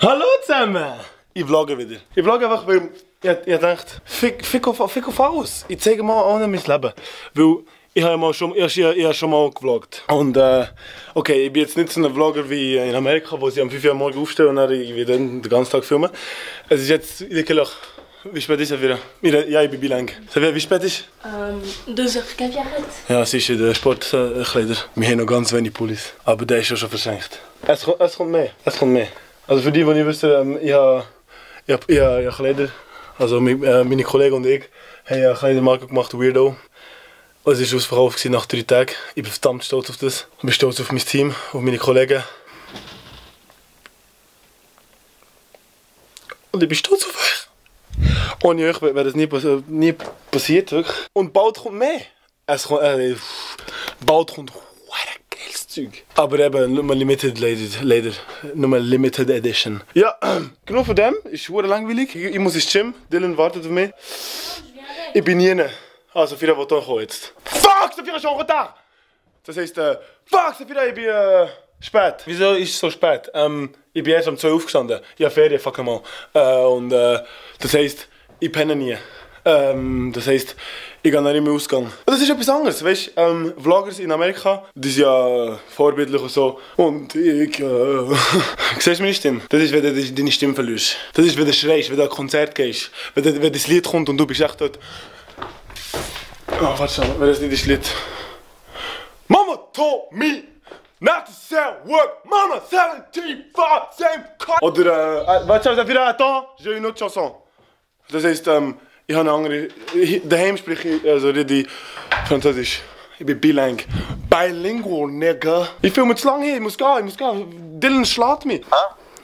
Hallo zusammen! Ich vlogge wieder. Ich vlogge einfach, weil ich dachte, fick auf alles. Ich zeige mal auch mein Leben. Weil ich habe schon mal gevloggt. Und okay, ich bin jetzt nicht so ein Vlogger wie in Amerika, wo sie am 5 Uhr morgens aufstehen und dann den ganzen Tag filmen. Es ist jetzt wirklich... Wie spät ist es wieder? Ja, ich bin bilang. Wie spät ist es? 2 uur, ik heb je uit. Ja, es ist in den Sportkleider. Wir haben noch ganz wenig Pullis. Aber der ist schon verschenkt. Es kommt mehr. Es kommt mehr. Also für die nicht wissen, ich habe Kleider. Also meine Kollegen und ich haben eine Kleidermarke gemacht, Weirdo. Es war ausverkauft nach 3 Tagen. Ich bin verdammt stolz auf das. Ich bin stolz auf mein Team, auf meine Kollegen. Und ich bin stolz auf euch. Ohne euch wäre das nie passiert. Wirklich. Und bald kommt mehr. Bald kommt geiles Zeug. Aber eben nur Limited leider. Nur Limited Edition. Ja, genug von dem. Ist super langweilig. Ich muss ins Gym. Dylan wartet auf mich. Ich bin nie. Ah, Safira will hier jetzt. Fuck, Safira ist schon da! Das heisst, fuck, Safira, ich bin spät. Wieso ist es so spät? Ich bin erst um 2 Uhr aufgestanden. Ich habe Ferien, fuck mal. Das heisst, ich penne nie. Das heisst, ich gehe nicht mehr ausgehen. Das ist etwas anderes, weißt du? Vloggers in Amerika, die sind ja vorbildlich und so. Und ich, siehst du meine Stimme? Das ist, wenn du deine Stimme verlierst. Das ist, wenn du schreist, wenn du an ein Konzert gehst. Wenn das Lied kommt und du bist echt dort. Oh, warte schon, wenn das nicht das Lied. Mama told me not to sell work. Mama 17 for same car. Oder, warte schon, wieder attends, j'ai une autre chanson. Das heisst, ich habe eine andere. Daheim spreche ich, also die Französisch. Ich bin bilang. Bilingual, nigga. Ich filme zu lange hier, ich muss gehen. Dylan schlägt mich.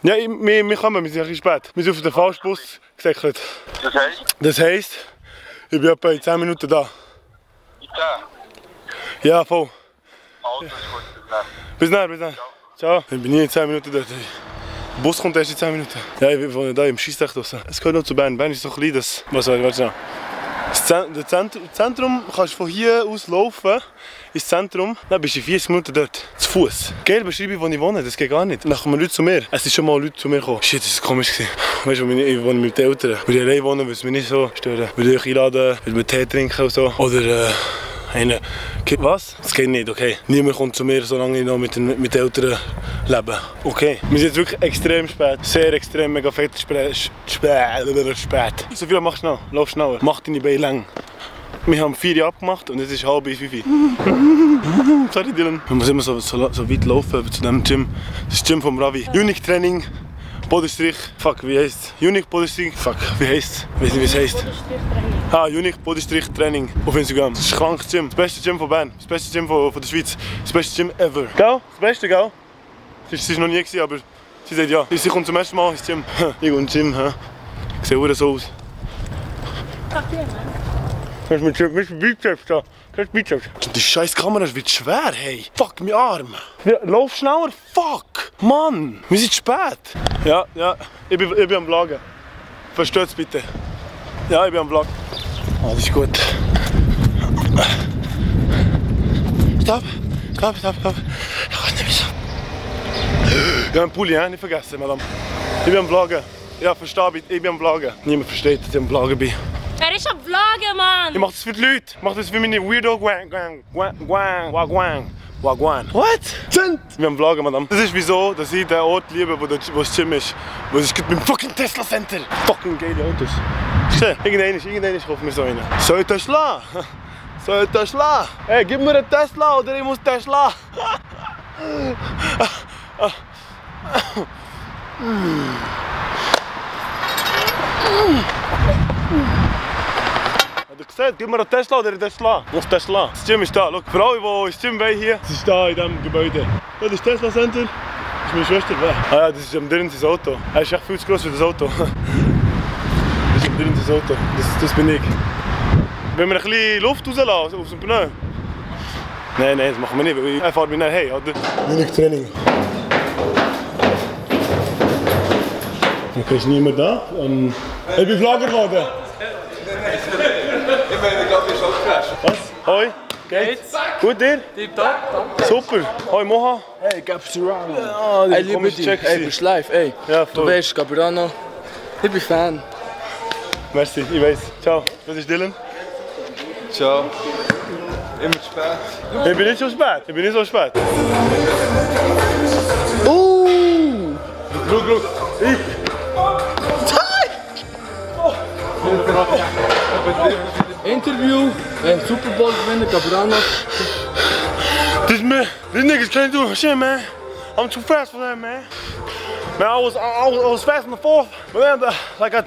Ja, wir kommen, wir sind ein bisschen spät. Wir sind auf den falschen Bus gesäckelt. Das heisst? Das heisst, ich bin etwa in 10 Minuten da. Ja, voll. Also, ist gut, bis dann. Ciao. Ich bin nie in 10 Minuten dort. Der Bus kommt erst in 10 Minuten. Ja, ich wohne da im Scheissdach draussen. Es gehört noch zu Bern. Bern ist so klein, dass... Warte noch. Das Zentrum kannst du von hier aus laufen ins Zentrum. Dann bist du in 40 Minuten dort. Zu Fuß. Gell, beschreibe ich, wo ich wohne. Das geht gar nicht. Dann kommen Leute zu mir. Es sind schon mal Leute zu mir gekommen. Shit, das war komisch. Weißt du, ich wohne mit den Eltern. Wenn ich allein wohne, würde es mich nicht so stören. Würde ich euch einladen, würde mir Tee trinken und so. Oder was? Das geht nicht, okay. Niemand kommt zu mir, solange ich noch mit den Eltern lebe. Okay. Wir sind jetzt wirklich extrem spät. Sehr extrem, mega fett spät. Safira, mach schnell. Lauf schneller. Mach deine Beine lang. Wir haben 4 Uhr abgemacht und es ist 4:30. Sorry, Dylan. Man muss immer so weit laufen zu dem Gym. Das ist das Gym vom Ravi. Unique Training. Bodystrich. Fuck, wie heisst es? Unique Bodystrich. Fuck, wie heisst es? Ich weiß nicht, wie es heisst. Unique Bodystrich Training auf Instagram. Das ist ein krankes Gym. Das beste Gym von Bern. Das beste Gym von der Schweiz. Das beste Gym ever. Gell? Das Beste, gell? Sie war noch nie, aber sie sagt ja. Sie kommt zum ersten Mal ins Gym. Ich gehe ins Gym. Ich sehe auch so aus. Kannst du mit Bizeps da? Kannst du Bizeps? Die scheiß Kamera ist schwer, hey. Fuck, mein Arm. Ja, lauf schneller. Fuck. Mann, wir sind spät. Ja. Ich bin am Vloggen. Versteht's bitte. Ja, ich bin am Vlog. Oh, das ist gut. Stopp. Ich kann nicht mehr so. Ja, ein Pulli, nicht vergessen, Madame. Ich bin am Vloggen. Ja, verstehe bitte, ich bin am Vloggen. Niemand versteht, dass ich am Vloggen bin. Er ist am Vloggen, Mann! Ich mach das für die Leute. Ich mach das für meine Weirdo Wagwan. What? Wir haben Vloggen, Madame. Das ist wieso, dass ich den Ort liebe, wo das Gym ist. Weil es gibt beim fucking Tesla Center. Fucking geile Autos. Irgendwann kaufen wir so einen. Soll ich Tesla? Hey, gib mir einen Tesla oder ich muss Tesla. Hat er gesagt, gib mir einen Tesla oder einen Tesla? Ich muss Tesla. Das Gym ist da. Schau, für alle, die ins Gym wollen hier, das ist da in diesem Gebäude. Ja, das ist Tesla Center. Das ist meine Schwester. Ja, das ist am Dylan sein Auto. Er ist echt viel zu groß für das Auto. Das ist am Dylan sein Auto. Das bin ich. Wenn wir ein bisschen Luft rauslassen aus dem Pneu. Nein, das machen wir nicht, weil er fährt mich nicht hey, oder? Wenig Training. Okay, ist niemand da? Ich bin Vlogger geworden. Ich meine, ich glaube, ihr schaut Crash. Was? Hoi? Geht's? Gut, dir? Tipptopp. Super. Hoi, Moha. Hey, Gabriano. Ah, Ey, liebe dich. Ey, bist live, ey. Ja, Du voll. weißt, Gabriano. Ich bin Fan. Merci, ich weiß. Ciao. Das ist Dylan. Ciao. Immer zu spät. Ich bin nicht so spät. Ich bin nicht so spät. Guck. Interview. Super Bowl Gewinner, Gabriano. This niggas can't do shit, man. I'm too fast for that, man. Man, I was fast in the fourth, but then like at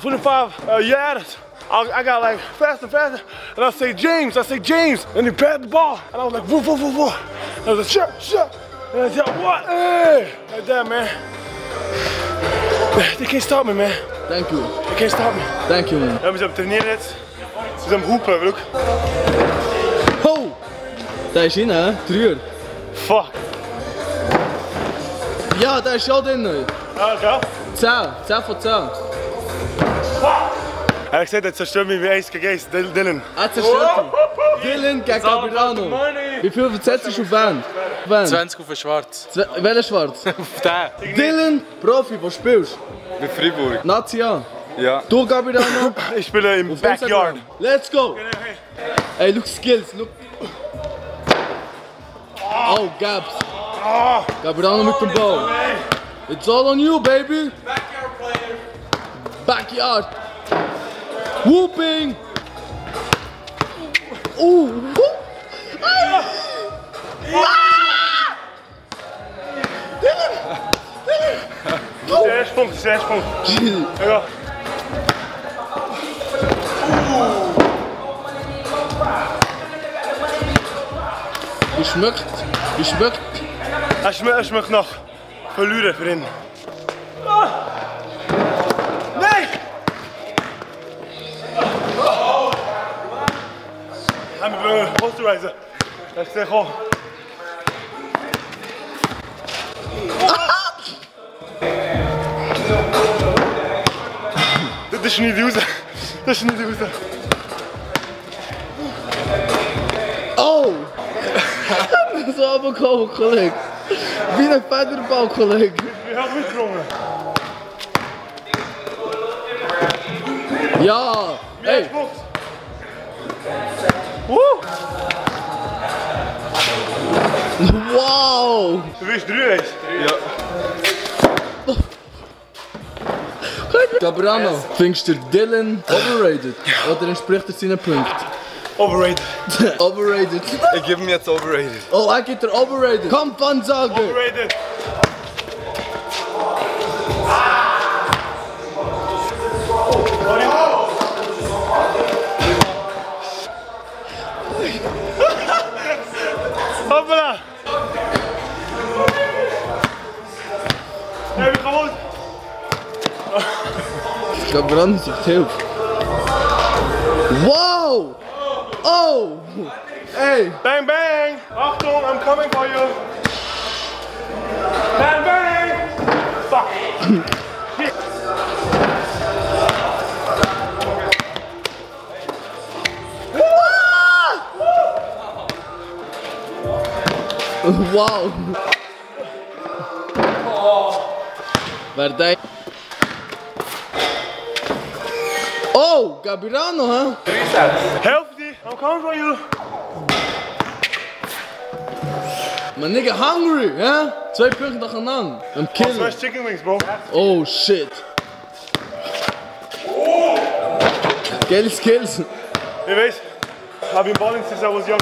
25 yards, I got like faster and faster, and I say James, and he passed the ball, and I was like, woo. And I was like, shut. And I said, what? Hey! Like that, man. They can't stop me, man. Thank you. They can't stop me. Thank you, man. Ja, wir sind am Trainieren jetzt. Wir sind am Hupen, look. Oh! Der ist rein, hä? 3. Fuck. Ja, der ist schon drin. Ja, okay. 10 von 10. Er hat gesagt, er zerstört mich wie Ace gegen Ace, Dylan. Er zerstört mich. Dylan gegen Gabriano. Wie viel versetzt du auf wen? 20 auf den Schwarz. Welcher Schwarz? Auf den. Dylan, Profi, wo spielst du? Bei Freiburg. Nazia. Ja. Du, Gabriano. Ich spiele im Backyard. Let's go. Hey, look skills, look. Oh, Gabs. Gabriano mit dem Ball. It's all on you, baby. Backyard player. Backyard. Whooping. Zes Punkt. Ja. Wie schmeckt? Er schmeckt noch verlieren für ihn. Nein! Gaan we brengen, posterizer. Dat is echt gewoon. Dit is niet de hoeze. Dat is niet de hoeze. Oh! Dat is allemaal gewoon gelijk. Wie een Federball gelijk. Je gaat mitgedrongen. Ja! Hey! Woe! Wow! Du bist 3 eens. Ja. Gabriano, findest du Dylan overrated? Oder entspricht er seinen Punkten? Overrated. Overrated. Ich gebe ihm jetzt overrated. Oh, er gibt er overrated. Komm, Ansage! Overrated. Hoppala! Heb ik gewonnen? Gabriano zegt heel. Wow! Oh! Hey! Bang bang! Achtung, I'm coming for you! Bang bang! Fuck! Wow! Wer denkt? Oh! Gabriano, hè? Help die! I'm coming for you! My nigga hungry, hè? 2 punten nacheinander. I'm killing. Smash chicken wings, bro. Oh shit. Geile skills. Je weet, I've been balling since I was young.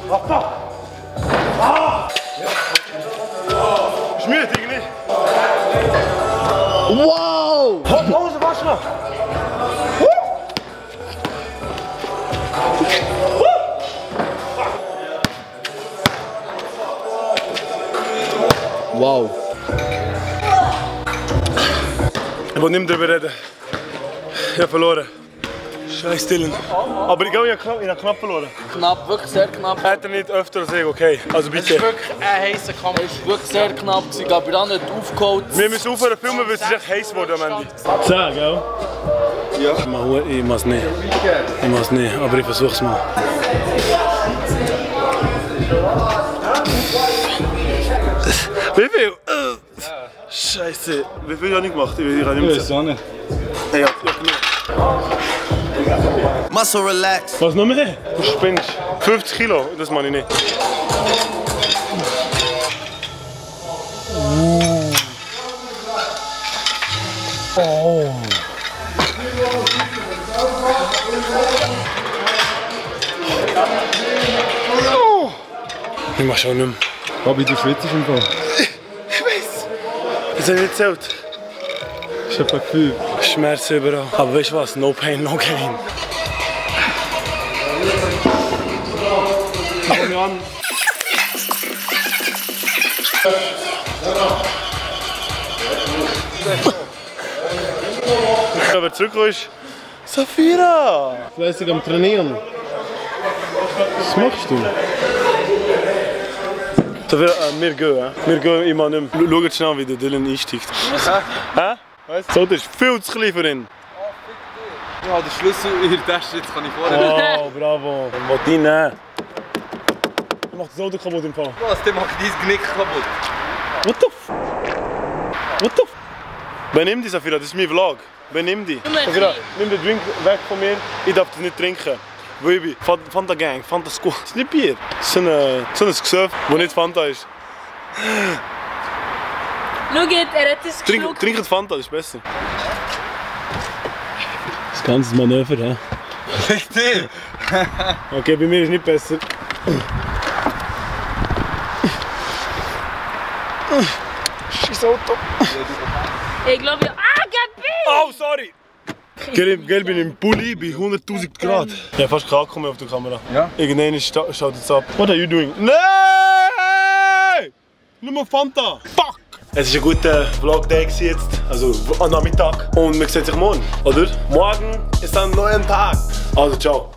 What the? Ah! Schmiert dich nicht. Wow! Hose waschen noch. Wow. Ich will nicht mehr darüber reden. Ich habe verloren. Scheiß Dylan. Aber ich glaube, ich habe knapp verloren. Knapp, wirklich sehr knapp. Hätte nicht öfter sagen, okay. Also Es bitte. war wirklich ein heißer Kampf. Es war wirklich sehr knapp. Gabriel hat aufgeholt. Wir müssen aufhören filmen, weil es ist echt heiß geworden am Ende. 10, gell? Ja. Ich mach's nicht. Ich mach's nicht, aber ich versuch's mal. Wie viel? Scheiße. Wie viel habe ich gemacht? Ich kann nicht mehr sagen. Hey, ja, Muscle relax. was noch mehr? Du spinnst. 50 Kilo, das meine ich nicht. Oh. Ich mach schon nicht mehr. Fabi, du schwitzt im Fall. Ich weiß. Das habe ich nicht erzählt. Ich hab ein Gefühl. Schmerzen überall. Aber weißt du was? No pain, no gain. Komm mir an. Wer zurückkommt ist Safira! Fleißig am Trainieren. Was machst du? Safira, wir gehen. Wir gehen immer nicht mehr. Schau jetzt schnell, wie der Dylan einsteigt. Hä? Was? So, das ist viel zu klein für ihn. Ja, der Schlüssel in der Tasche, jetzt kann ich vorher. Oh, bravo. Was die nehmen? Du machst das Auto kaputt im Fall. Was, der macht dein Genick kaputt. What the f... What the f... Benimm dich, Safira, das ist mein Vlog. Benimm dich. Safira, nimm den Drink weg von mir. Ich darf das nicht trinken. Baby, Fanta Gang, Fanta School. Das ist nicht Bier. Das ist so ein Gesöff, das nicht Fanta ist. Schau jetzt, er hat es geschluckt. Trinkt Fanta, das ist besser. Das ganze Manöver, hä? Richtig. Okay, bei mir ist nicht besser. Scheiß Auto. Ich glaube, Gabi! Oh, sorry! Gell, bin im Pulli bei 100.000 Grad. Ich habe fast keinen Akku mehr auf der Kamera. Ja? Irgendwann schaut jetzt ab. What are you doing? Nein! Nur Fanta! Fuck! Es war ein guter Vlog-Day jetzt, also am Nachmittag. Und man sieht sich morgen, oder? Morgen ist ein neuer Tag. Also, ciao.